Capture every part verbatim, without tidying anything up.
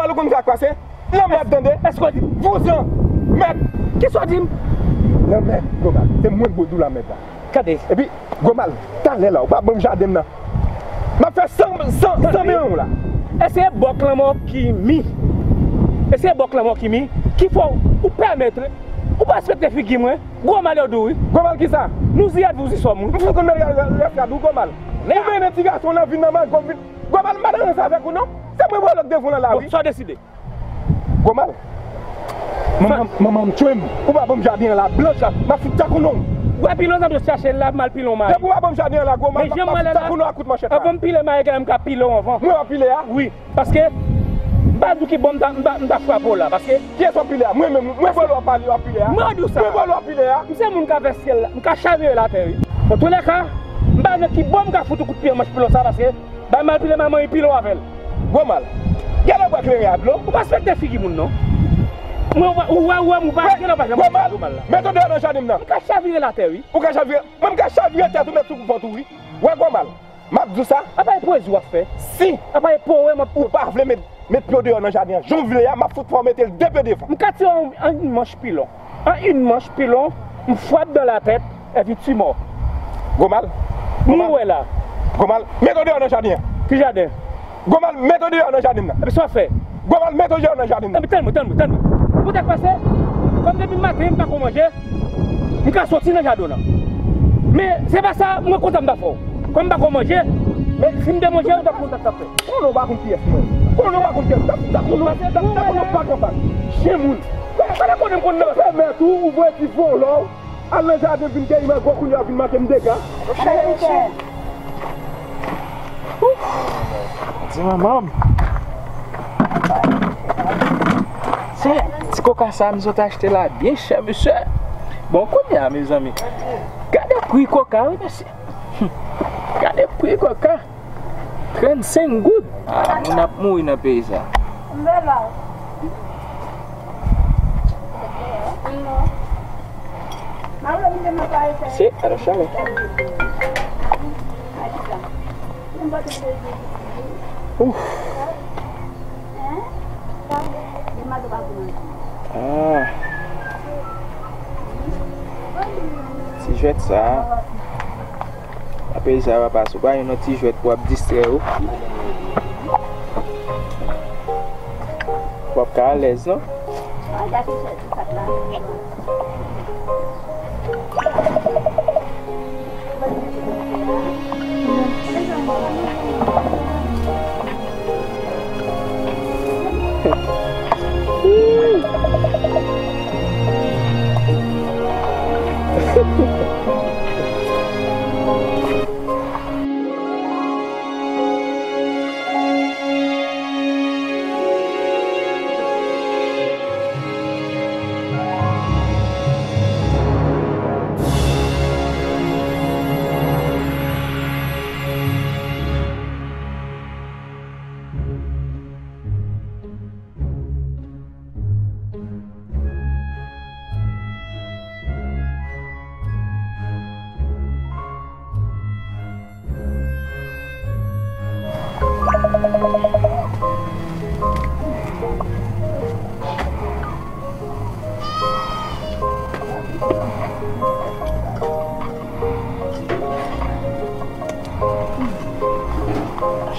Gwomal, ou konn sa k pase? Lanmèd, tande? Èske w di m? Vouzan! Mèd! Kisa w di m? Lanmèd, Gwomal. Se mwen k bo dou lanmèd la. Gade. Epi, Gwomal, talè la, ou pa ban m jaden m nan. M ap fè san, san, san milyon la. Èske bòk lanmò ki mi? Èske bòk lanmò ki mi? Ki fè w pèmèt, ou pa respekte figi mwen? Gwomal yo dou wi. Gwomal kisa? Nou ziyad vou zisòm wi. M fout konn nan rèf rad ou Gwomal. Ou mennen ti gason nan vin nan mango vin. Gwomal m pa nan rans avèk ou non. Se mwen bòlòk devan w lan la wi. Bon, sa w deside? Gwomal. Manman manman m tchwe m. Ou pa ban m jaden an la blanch la. M ap fout tak ou non. Ou wè pilon sa m sot chache l la, m al pilon mari. Depi ou pa ban m jaden an la Gwomal, m ap fout tak ou non ak kout manchèt la. Anvan m pile mari, m ka pile w anvan. Mwen w ap pile a? Wi. Paske, m pa di w ki bò m ta, m ta, m ta frape w la, paske. Kiyès w ap pile a? Mwen menm, mwen bòlò w ap pale, w ap pile a? Mwen di w sa. Mwen bòlò w ap pile a? M se moun k a fè syèl la, m ka chavire latè wi. Antoulèka, m pa nan ki bò m ka fout ou kout pye an manch pilon sa, paske, bay m al pile manman li pile w avè l. Gwomal, gade w pa kleren a dlo. Ou pa respekte figi moun non. Mwen, ou wè, ou wè, ou pa gen anpaj nan Gwomal la. Mete w deyò nan jaden m nan. M ka chavire latè wi. Ou ka chavire, mwen m ka chavire tèt ou, met sou vant ou wi. Wè Gwomal. M ap di w sa. Apa e pwezi w ap fè? Si apa e powèm w ap. Ou pa vle met, met pye w deyò nan jaden an jan w vle a, m ap fout fè w mete l de pye devan. M ka tire w an, an yon manch pilon. An yon manch pilon, m frape dans la tête, epi tu mò. Gwomal. M wè la. Gwomal, mete w deyò nan jaden an. Ki jaden? Gwomal, mete w deyò nan jaden nan. Epi sa w ap fè? Gwomal, mete w deyò nan jaden nan. Epi tann mwen, tann mwen, tann mwen. Poutèt pase, kòm depi maten m pa ko manje, m ka soti nan jaden w lan. Men se pa sa mwen kontan m ta fè w. Kòm m pa ko manje, men si m te manje, ou t ap konn sa k t ap fèt. Konnen w pa konn kiyès mwen. Konnen w pa konn kiyès. T ap, t ap konnen w, t ap, t ap konnen w pa kontan. Chen moun. Gade kote m konn nan. Ou pèmèt ou, ou voye ti vòlò w. Al nan jaden vin keyi mango kounye a vin make m dega. Di manman m. Se ti koka sa m sot achte la byen chè mesye. Bon kounye a mezanmi. Gade pri koka wi mesye. Gade pri koka. Trannsenk goud. Ah, moun ap mouri nan peyi sa. Se, alo, chalè. Ouf. Ah. Ti jwèt sa. Apre sa, papa, si w pa jwenn yon ti jwèt pou w ap distrè w, w ap ka alèz, non?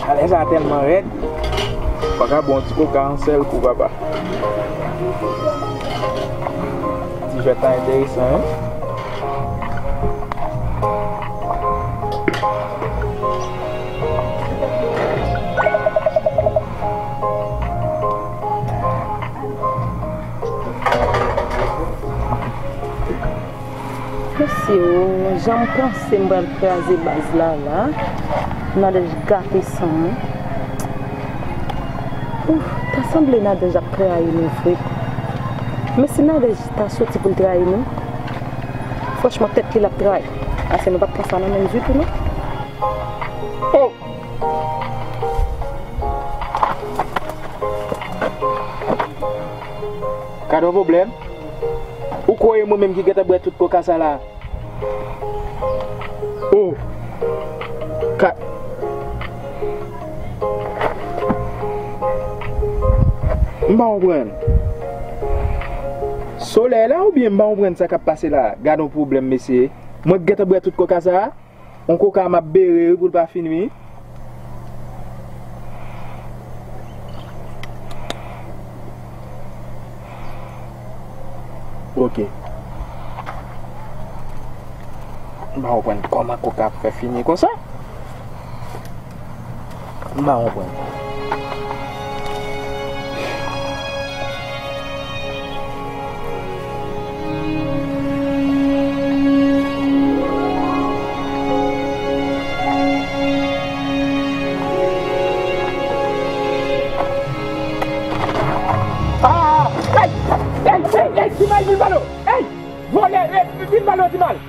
Chalè sa tèlman rèd. Fòk a bon ti koka yon sèl kou, papa. Ti jwèt la enteresan, wi. Mesye o, jan m panse m pral kraze baz la la, Nadège gate san mwen. Ouf, ta sanble Nadège ap trayi nou vre. Men si Nadège ta soti pou l trayi nou, franchman, tèt li l ap trayi. Paske nou p ap pran sa nan men l ditou, non. Oh! Gade yon pwoblèm. Ou kwè e mwen menm ki gentan bwè tout koka sa la? Oh! Ka- M pa konprann. Solèy la oubyen m pa konprann sa k ap pase la? Gad yon pwoblèm, mesye. Mwen k gentan bwè tout koka sa a. Yon koka m ap bere wi pou l pa fini wi. Ok. M pa konprann kòman koka ap fè fini konsa. M pa konprann. Ah! Ey! Ey, ey, ey, Timal vin balo! Ey! Vòlè, ey, vin balo, Timal!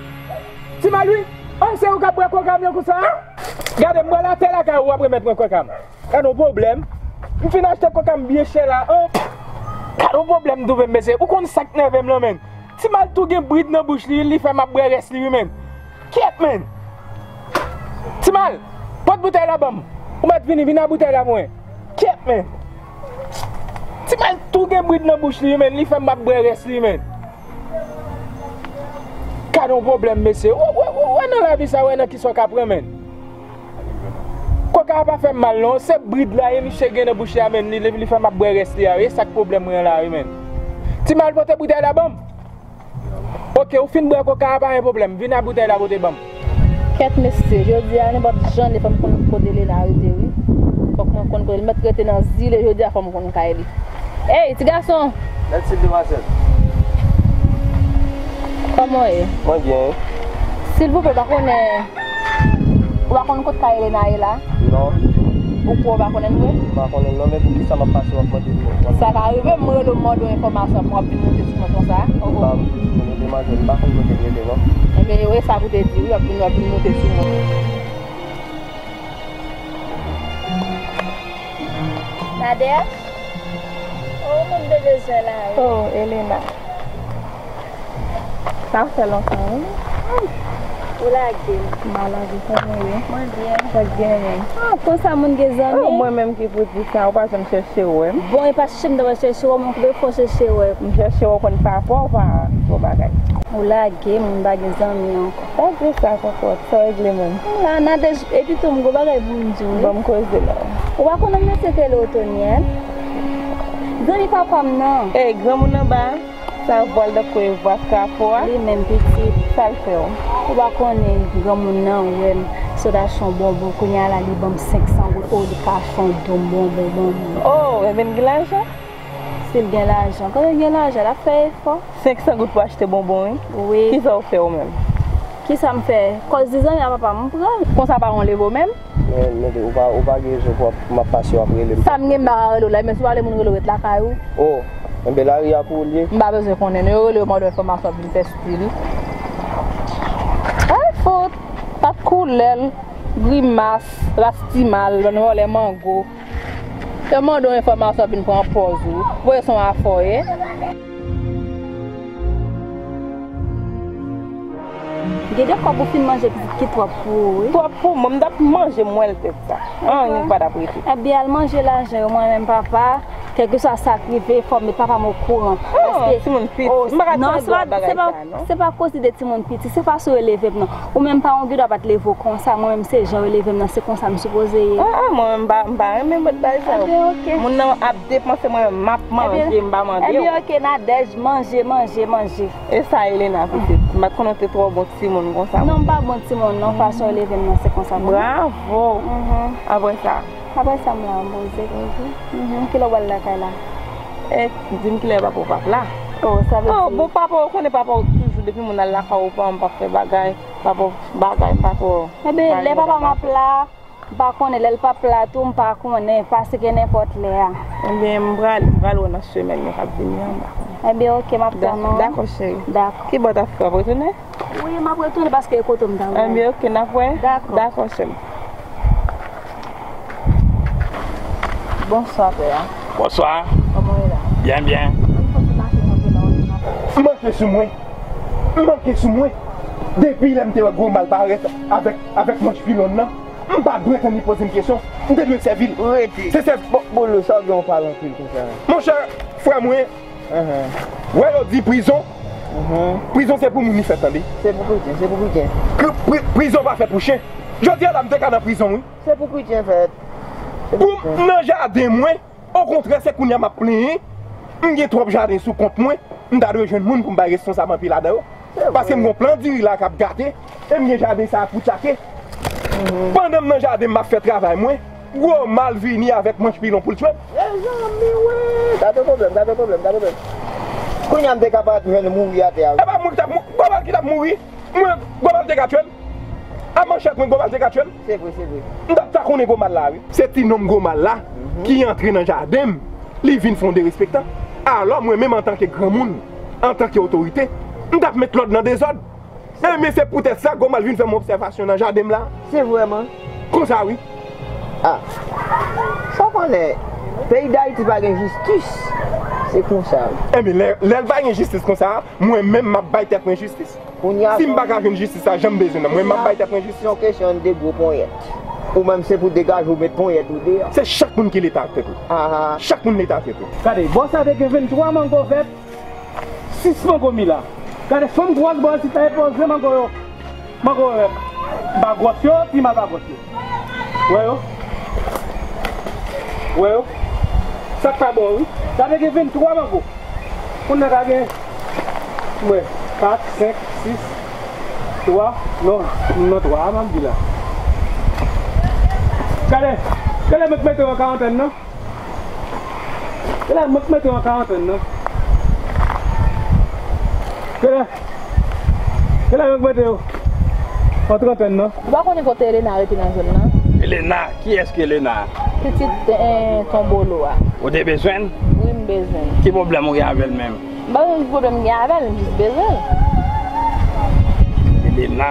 Timal, wi! An, se ou k ap bwè koka m nan konsa? Gade, m pral atè lakay ou, w ap remèt mwen koka m. Gade yon pwoblèm. M fin achte koka m byen chè la, an. Gade yon pwoblèm m twouve m, mesye. Ou konn sa k nève m lan, menn? Timal tou gen brid nan bouch li, li fè m ap bwè rès li, wi, menn. Kyèt, menn. Timal, pot boutèy la ban m. Ou mèt vini, vin ak boutèy la pou mwen. Kyèt, menn. Timal tou gen brid nan bouch li, wi, menn. Li fè m ap bwè rès li, menn. Gade yon pwoblèm, mesye. Ou, ou, ou wè nan lavi sa, ou wè nan kisa w ka pran, menn. Koka a pa fè m mal non, se brid la ye misye gen nan bouch li a, menn, li, li fè m ap bwè rès li a, wi, e sa k pwoblèm mwen an la, wi, menn. Timal, pote boutèy la ban m. Ok, ou fin bwè koka a, pa gen pwoblèm, vin ak boutèy la pote ban m. Kèt mesye, jodi a, nenpòt jan li fò m konn kote Lena rete, wi. Fòk mwen konn kote li, mèt rete nan zile, jodi a fò m konn kay li. Ey, ti gason! Mèsi, demwazèl. Kòman w ye? Mwen byen, wi. Silvouplè, pa konnen Ou pa konn kot kay Elena ye la? Non. Ou kwè w pa konnen l vre? M pa konnen l non, men poukisa m ap pase w ap mande m non? Sa ka rive, m rele w m mande w enfòmasyon, apre w ap vin monte sou mwen konsa? M pa monte sou mwen non, demwazèl, m pa konn kote l rete non. Enben, e sa pou te di wi, w ap vin, w ap vin monte sou mwen. Nadège? Oh, moun de bezwen la, wi. Oh, Elena. Sa fè lontan, wi. Ou lage m. M pa lage, kòman w ye? Mwen byen. Sa k genyen? Ah, konsa moun gen zanmi? Oh, mwen menm ki pou di sa, ou pa janm chèche wè m. Bon, e pa chèche m ta pral chèche wè, mwen konbyen fwa w chèche wè m? M chèche wè w konn papa w pa yon bagay. Ou lage m, m pa gen zanmi ankò. Pa di sa, kòkòt, sa w regle menm? M la, Nadège, epi tou, m gon bagay pou m di w, wi. Ban m koze la. Ou pa konnen m nan se rele Otoniel? Zanmi papa m nan. Ey, granmoun anba a, sa vwal tankou e vwa krapo a. Li menm pitit. Sa l fè w? Ou pa konnen granmoun nan wè m sot achte yon bonbon, kounye a la li ban m senk san goud, o li ka achte yon dòm bonbon, bonbon. Oh, ebyen l gen lajan? Si l gen lajan, kote l gen lajan, l ap fè efò. Senk san goud pou achte bonbon, wi. Wi. Kisa w fè ou menm? Kisa m fè? Kòz di zanmi a papa m, m pran l. Konsa pa yon leve w menm? Men, men ou pa, ou pa gen rezon pou ap, m ap pase w ap rele m. Sa m gen m pa ka rele w la, men si w pa vle moun rele w ret lakay ou. Oh, enben lari a pou ou l ye? M pa bezwen konnen non, yo rele yo mande w enfòmasyon ap vin fè stil. Ay fout, pa t koulè l, grimas, ras ti mal, bann vòlè mango. Yo mande w enfòmasyon ap vin pran pòz ou. Voye son afè w ye. Gen de kòb ou fin manje pitit ki twòp pou ou, wi. Twòp pou mwen, m t ap manje m wè l tèt sa. Anyen pa t ap rete. Ebyen, al manje lajan yo, mwen menm papa, kèlkeswa sa k rive, fò m met papa m okouran. Oh, timoun piti. M pa ka tande bagay sa, non. Se pa koze de timoun piti, se fason yo leve m nan. Ou menm pa yon gidwa pa t leve w konsa, mwen menm se jan yo leve m nan, se konsa m sipoze ye. Ah, ah, mwen menm m pa, m pa renmen mòd bagay sa yo. Ebyen, ok. Moun nan ap depanse, mwen menm m ap manje, m pa mande w. Ebyen, ok, Nadège, manje, manje, manje. E sa Elena pitit, m pa t konnen w te twò bon timoun konsa. Non, m pa bon timoun non, fason yo leve m nan se konsa pou mwen. Bravo. Mhm. Apre sa? Apre sa m la m poze. Mhm. Kilè w pral lakay la? E di m kilè papa w p ap la. Oh, sa vle di. Oh, bon papa w, ou konnen papa w toujou depi moun al lakay ou pa, m p ap fè bagay, papa w bagay, m pa twò. Ebyen, lè papa m ap la, M pa konnen, lè l p ap la tou, m pa konnen, pase ke nenpòt lè a. Ebyen, m prale, m prale wè nan semèn yo k ap vini an, m pa konnen. Ebyen, ok, m ap tann ou. Dakò, cheri. Dakò. Kibò w t ap fè, w ap retounen? Wi, m ap retounen paske e kote m ta prale. Ebyen, ok, n ap wè. Dakò. Dakò, cheri. Bonswa, pè a. Bonswa. Kòman w ye la? Byen, byen. Ann fè ti mache kanpe la, w ap vin apre. Manke sou mwen. Manke sou mwen. Depi lè m te wè gwo mal parèt avèk, avèk manch pilon nan, M pa dwe tann li poze m kesyon. M te dwe sèvi l. Rete. Se sèvi. Bon, Bolo, sa w gen w pale anpil konsa? Monchè, frè mwen, Ahan. Wè yo di prizon. Ahan. Prizon se pou moun li fèt, tande. Se pou kretyen, se pou kretyen. Pri- pri- prizon pa fèt pou chen. Jodi a la, m te ka nan prizon, wi. Se pou kretyen fèt. Se pou Pou kretyen. M nan jaden mwen, okontrè, se kounye a m ap plenyen. M gen twòp jaden sou kont mwen. M ta dwe jwenn moun pou m bay responsab anpil ladan yo. Se vre. Paske m gon plan diri la k ap gate. E m gen jaden sa a pou tchake. Pandan m nan jaden m ap fè travay mwen, gwo mal vini avèk manch pilon pou l tchwe m. Mezanmi, wi. Gade pwoblèm, gade pwoblèm, gade pwoblèm. Kounye a m te ka pa t jwenn mouri atè a, wi. E pa mwen ki t ap mou-, gwo mal ki t ap mouri. Mwen, gwo mal te ka tchwe m. A manchèt mwen, gwo mal te ka tchwe m. Se vre, se vre. M t ap ta konnen gwo mal la, wi. Se ti nonm gwo mal la ki antre nan jaden m. Li vin fè yon derespektan. Alò, mwen menm antanke granmoun, antanke otorite, m t ap met lòd nan dezòd. Enben, se poutèt sa, gwo mal vin fè m obsèvasyon nan jaden m la. Se vre, man. Konsa, wi. A. Sa w konnen, peyi Dayiti pa gen jistis. Se konsa, wi. Enben, lè, lè l pa gen jistis konsa, mwen menm, m ap bay tèt mwen jistis. Kounye a, si m pa ka jwenn jistis sa jan m bezwen nan, mwen, m ap bay tèt mwen jistis. Se yon kesyon de gwo ponyèt. Ou menm, se pou degaje w met ponyèt ou deyò. Se chak moun ki Leta ak tèt ou. Aha. Chak moun Leta ak tèt ou. Gade, bò sa te gen venntwa mango vèt. Sis mango mi la. Gade fanm gwòs bò isit la, e poze mango yo. Mango yo vèt. M pa gwòs yo, ti mal pa gwòs yo. Wè yo? Wè yo? Sa k pa bon, wi. Sa te gen venntwa mango. Kounye a ka gen, m wè, kat, senk, sis, twa, non, non, twa, a m ap di la. Gade, gade mwen k mete yo an karantèn, non? Kèlè mwen k mete yo an karantèn nan? Kèlè, kèlè mwen k mete yo an trantèn nan? Ou pa konnen kote Elena rete nan zòn nan? Elena? Kiyès ki Elena? Pitit, eh, Ton Bolo a. Ou te bezwen l? Wi, m bezwen l. Ki pwoblèm ou gen avè l menm? M pa gen pwoblèm m gen avè l, m jis bezwen l. Elena.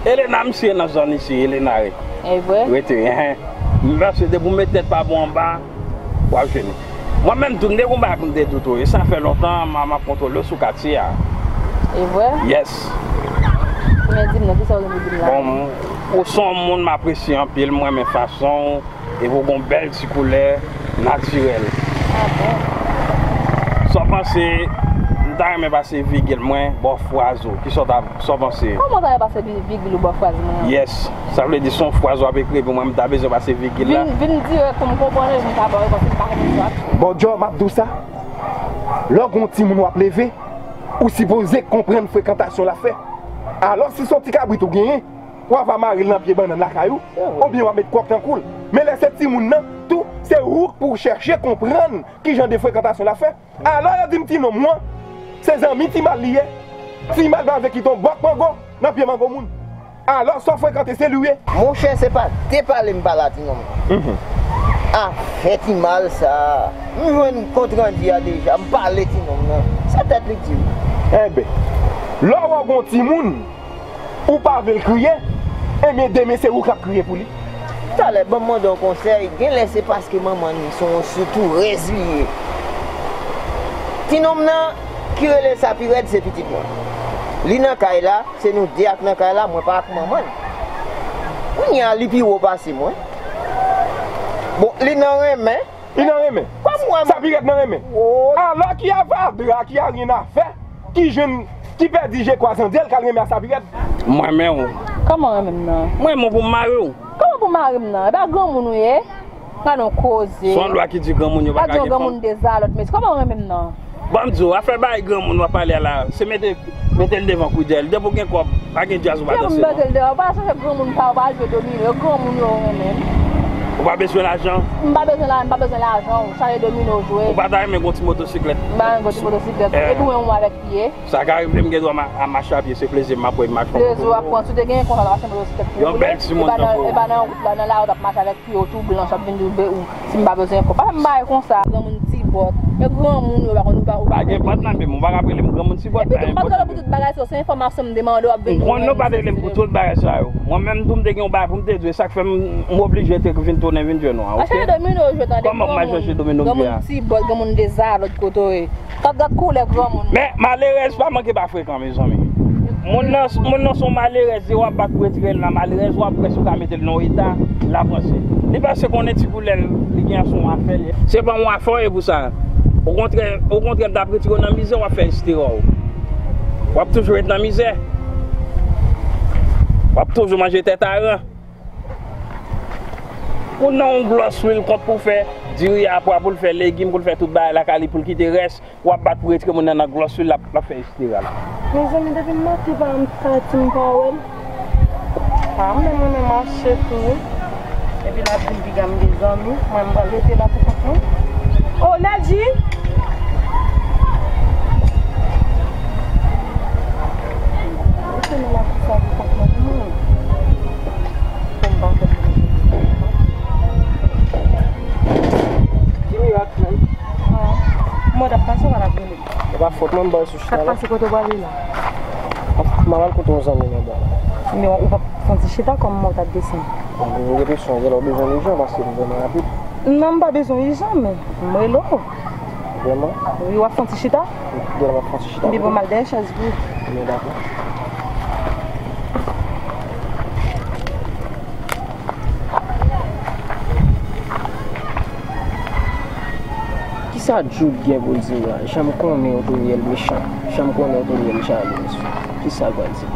Elena, misye nan zòn isi, Elena, wi. E vre? Rete, enhen. M panse depi w met tèt pa bò anba, w ap jwenn li. Mwen menm tou, m te gon bagay pou m te di w tou, e sa fè lontan m, m ap kontwole w sou katye a. E vre? Yes. Men di m non, kisa w gen pou di m la? Bon, ou se yon moun m apresye anpil, m renmen fason w, epi w gon bèl ti koulè natirèl. A bon? Sa w panse, m ta renmen pase vigil mwen bò Fwazo, kisa w ta, sa w panse? Kòman w ta renmen pase vi- vigil ou bò Fwazo mwen an? Yes. Sa vle di se yon fraz w ap ekri epi mwen m ta bezwen pase vigil la. Vin, vin dirèk pou m konprann epi m ka ba w repons, m pa konn sa. Bon, Djò, m ap di w sa. Lè w gen yon timoun w ap leve, ou sipoze konprann frekantasyon l ap fè. Alò, si se yon ti kabrit ou genyen, w ava mare l nan pye bannann lakay ou, oubyen w ap met kòk nan kou l. Men lè se timoun nan, tou, se ou k pou w chèche konprann kijan de frekantasyon l ap fè. Alò yo di m ti nonm ou an, se zanmi Ti Mal li ye. Ti Mal pa vle kite yon bòk mango nan pye mango moun. Alò sa w frekante se li w ye. Monchè, se pa de pale m pale a ti nonm nan. Mhm. Afè Ti Mal sa a, m jwenn kontrandi a deja, m pale ti nonm nan. Se tèt li k di m. Enben, lè w wè w gen yon timoun, ou pa vle l kriye, enben demen se ou k ap kriye pou li. Talè, ban m mande w konsèy, genlè se paske manman l se yon soutourèz li ye. Ti nonm nan ki rele Sapirèd se pitit mwen. Li nan kay la, se nou de ak nan kay la, mwen pa ak manman l. Kounye a li pi wo pase mwen. Bon, li nan renmen, Li nan renmen. Kòm mwen. Sapirèd nan renmen. Woy. Alò ki avadra ki a ryen a fè, ki jwenn, ki pèdi je kwa zandyèl k al renmen a Sapirèd. Mwen renmen w. Kòman w renmen m nan? Mwen renmen w pou m mare w. Kòman pou mare m nan? E pa granmoun ou ye? Gade yon koze. Se yon lwa ki di granmoun yo pa ka gen fanm. Gade yon granmoun dezalòd, mesye. Kòman w renmen m nan? Ban m di w, afè bay granmoun w ap pale a la, se mete, mete l devan kou dèyè l. Depi w gen kòb, pa gen djaz ou pa danse non. Depi m mete l devan, ou pa sonje granmoun pa, ou pa jwe domino, e granmoun yo ou renmen. Ou pa bezwen lajan? M pa bezwen la, m pa bezwen lajan w, chaje domino w jwe. Ou pa ta renmen gon ti motosiklèt? M pa renmen gon ti motosiklèt. Eh. Epi w renmen w avèk pye. Sa ka rive m gen dwa ma-, a mache a pye, se plezi m ap pran, m mache. Plezi w ap pran, si w te genyen konsa, w ta mache motosiklèt pou ou. Yon bèl ti moun tankou w. E pa nan, e pa nan wout la, nan lari w t ap mache avèk pye w tou blanch, w ap vin di w be-, ou Si m pa bezwen kòb, pa fè m bagay konsa. Granmoun ti bòt. E granmoun yo pa konn ou pa ou. Pa gen bòt nan men m, ou pa ka rele m granmoun ti bòt. Epi tou, m pa t rele w pou tout bagay sa yo, se enfòmasyon m te mande w ap vin jwenn. Ou konn nou pa t rele m pou tout bagay sa yo. Mwen menm tou m te gen yon bagay pou m te di w, e sa k fè m, m oblije te vin tounen vin jwenn ou an, oke? Al chache domino w jwe tande. Kòman m al chache domino m jwe a? Granmoun ti bòt, granmoun deza lòt kote w ye. Gad, gad koulè granmoun. Men malerèz pa manke pa frekan, mezanmi. Moun nan, moun nan se yon malerèz, se w ap bat pou retire l nan malerèz, w ap wè si w ka mete l nan yon eta, l ap ranse. Li panse konnen ti koulè l, li gen yon afè li. Se pa yon afè w ye pou sa. Okontrè, okontrè, m t ap retire w nan mizè, w ap fè estera w. W ap toujou ret nan mizè. W ap toujou manje tèt aran. Ou nan yon glòs lwil kont pou fè diri a pwa, pou l fè legim, pou l fè tout bagay lakay li, pou l kite rès, w ap bat pou retire moun nan nan glòs lwil, l ap, l ap fè estera l. Mezanmi, depi m maten pa m pati m pa wè l. A, mwen menm mwen mache tou wi. Epi l ap di m piga m gen zanmi, mwen m pral rete la pou kont mwen. O, Nadji! Rete nan la pou sa pou kont mwen pou mwen. Pou m pa fè Ki mirak menm? Mwen t ap pase, w pa t ap rele m. E pa fòt mwen, m ba w sou chita la. Sa k pase kote w prale la? M ap al kote yon zanmi m anba la. Men ou p ap fè yon ti chita kòm mwen w t ap desann? Mwen gen enpresyon gen lè w bezwen ijan paske m vrèman rapid. Non, m pa bezwen ijan, men m rele w. Vrèman? Wi, w ap fè yon ti chita? Gen lè m ap fè yon ti chita. Epi bon, m al dèyè chèz pou ou. Byen, dakò. Kisa Jude gen pou l di m la? Jan m konnen Otoniel mechan, jan m konnen Otoniel jalouz. Kisa l pral di m?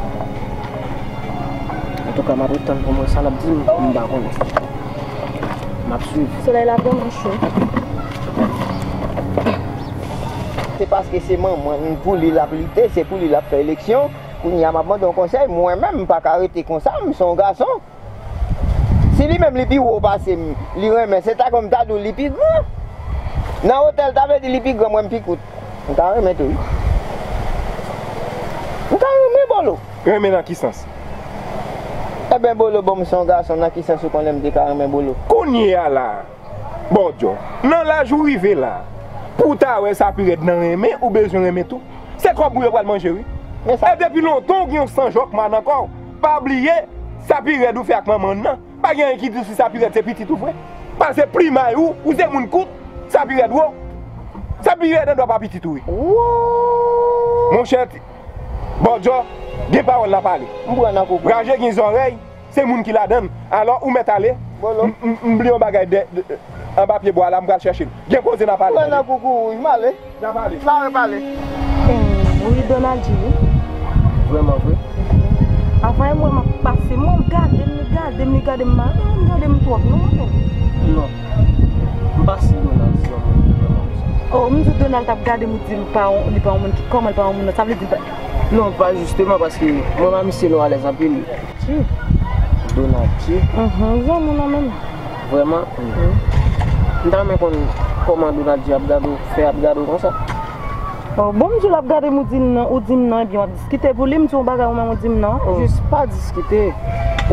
Antouka, m ap ret tann pou m wè sa l ap di m, m pa konnen. M ap swiv. Solèy la vrèman cho. Se paske se manman l, pou li l ap lite, se pou li l ap fè eleksyon. Kounye a m ap mande yon konsèy, mwen menm m pa ka rete konsa, m se yon gason. Si li menm li pi wo pase m, li renmen, se ta kòm m ta di w li pi gran. Nan wotè l ta vle di li pi gran, mwen m pi kout. M ta renmen tou wi. M ta renmen Bolo. Renmen nan ki sans? Enben Bolo, bon m se yon gason, nan ki sans ou konnen m te ka renmen Bolo? Kounye a la, Bòdjò, nan laj ou rive la, pou w ta wè sa pi rèd nan renmen, ou bezwen renmen tou. Se kòb ou yo pral manje wi. E depi lontan ou gen yon san jòkman nan kò w. Pa bliye, sa pi rèd ou fè ak manman w nan. Pa gen anyen ki di w si sa pi rèd se pitit ou vre. Pase plimay ou, ou se moun kout, sa pi rèd wo. Sa pi rèd andwa pa pitit ou wi. Monchè, Bòdjò, gen pawòl n a pale. M pran nan koukou. Raje gen zòrèy, se moun ki ladann. Alò, ou mèt ale. M, m, m bliye yon bagay dè, dè, anba pye bwa la, m pral chèche l. Gen koze n a pale. M pran nan koukou wouj, m ale. N a pale. N a repale. Wi, Donald G, wi. Vrèman vre? Avan e mwen m ap pase, mwen gade m, li gade m, li gade m, li gade m twòp, non, mwen menm. Non. M pa si Donald se yon moun ki vrèman konsa. Oh, m di Donald t ap gade m, ou di l pa yon, li pa yon moun ki, kòman l pa yon moun nan? Sa vle di l pa. Non, pa jisteman, paske mwen pa misye nou alèz anpil. Donald G. Mhm, zanmi w nan menm. Vrèman? M ta renmen konn kòman Donald G ap gade w, fè ap gade w konsa. Oh, bon, m di w l ap gade m, ou di m non, ou di m non, ebyen w ap diskite pou li, m di w yon bagay ou menm ou di m non. Oh. Jis pa diskite.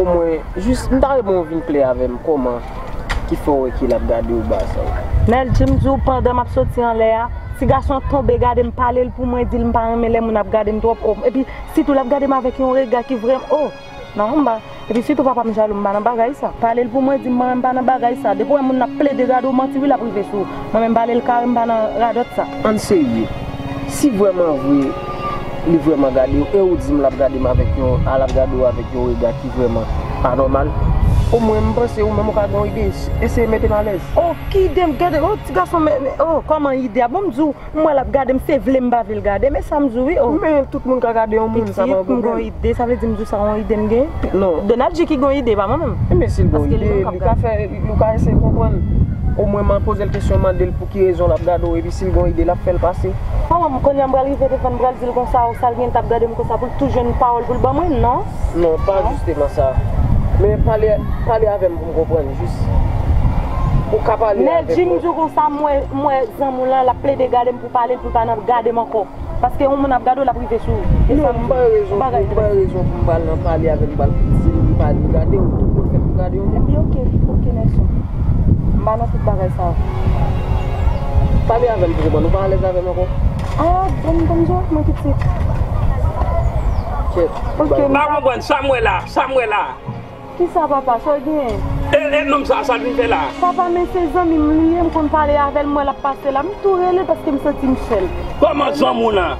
Omwen, jis, m ta renmen w vin klè avè m kòman ki fè w wè ke l ap gade w ba sa. Nèl G, m di w pandan m ap soti anlè a, ti gason an tonbe gade m, pale l pou mwen, di l m pa renmen lè moun ap gade m twòp. Oh, epi sitou l ap gade m avèk yon rega ki vrèman, oh! Non, m pa. Epi sitou papa m jalou, m pa nan bagay sa. Pale l pou mwen, di m mwen menm m pa nan bagay sa. Depi w wè moun nan ap plede gade w, manti wi l ap rive sou ou. Mwen menm pale l kare, m pa nan radòt sa. Ann serye. Si vrèman vre, li vrèman gade w, e ou di m l ap gade m avèk yon, a l ap gade w avèk yon rega ki vrèman pa nòmal, omwen m panse ou menm ou ka gen yon ide, eseye mete m alèz. Oh, ki ide m gade, oh, ti gason, men, men, oh, kòman ide a? Bon, m di w, m wè l ap gade m, se vle m pa vle l gade m, e sa m di w wi, oh. Men tout moun ka gade yon moun, sa pa yon pwoblèm. Pitit, m gon ide, sa vle di m di w sa yon ide m gen? Non. Donald G ki gon ide, pa mwen menm. Men si l gon ide, li ka fè, li ka eseye konprann. Omwen m poze l kesyon, mande l pou ki rezon l ap gade w, epi si l gon ide, l ap fè l pase. An, m konnen m pral rive devan, m pral di l konsa, ou sa l gen, l t ap gade m konsa, pou l tou jwenn pawòl pou l ban mwen, non? Non, pa jisteman sa. Men pale, pale avè m pou m konprann, jis. Ou ka pale avè m. Nèl G, m di w konsa, m wè, m wè zanmi w lan, l ap plede gade m pou pale l, pou l pa nan gade m ankò. Paske yon moun ap gade w, l ap rive sou ou. E sa m di w. Non, m ba rezon, m ba rezon pou m pral nan pale avè l, m pral di l, m pa di l gade w, tout moun fèt pou gade yon moun. Epi, oke, oke, Nelson. M pa nan tout bagay sa yo. Pale avè m pou konprann, ou pa alèz avè m ankò? Ah, bon, bon, bon, mwen pitit. Kèt. Oke, m pa konprann, sa m wè la, sa m wè la. Kisa papa, sa w genyen? E, e nonm sa, sa l vin fè la? Papa, men se zanmi m li ye, m konn pale avè l, m wè l ap pase la, m tou rele l paske m santi m sèl. Kòman zanmi w lan?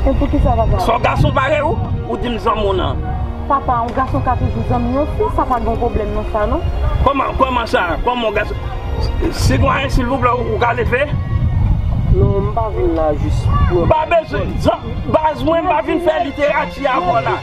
Men poukisa papa? Se yon gason parèy ou, ou di m zanmi w nan. Papa, yon gason ka toujou zanmi yon fi, sa pa gen pwoblèm nan sa non. Kòman, kòman sa? Kòman yon gason? Sitwayen, silvouplè, ou ka leve? Non, m pa vin la jis pou. Pa bezwen, zan- baz mwen, m pa vin fè literati avè w la.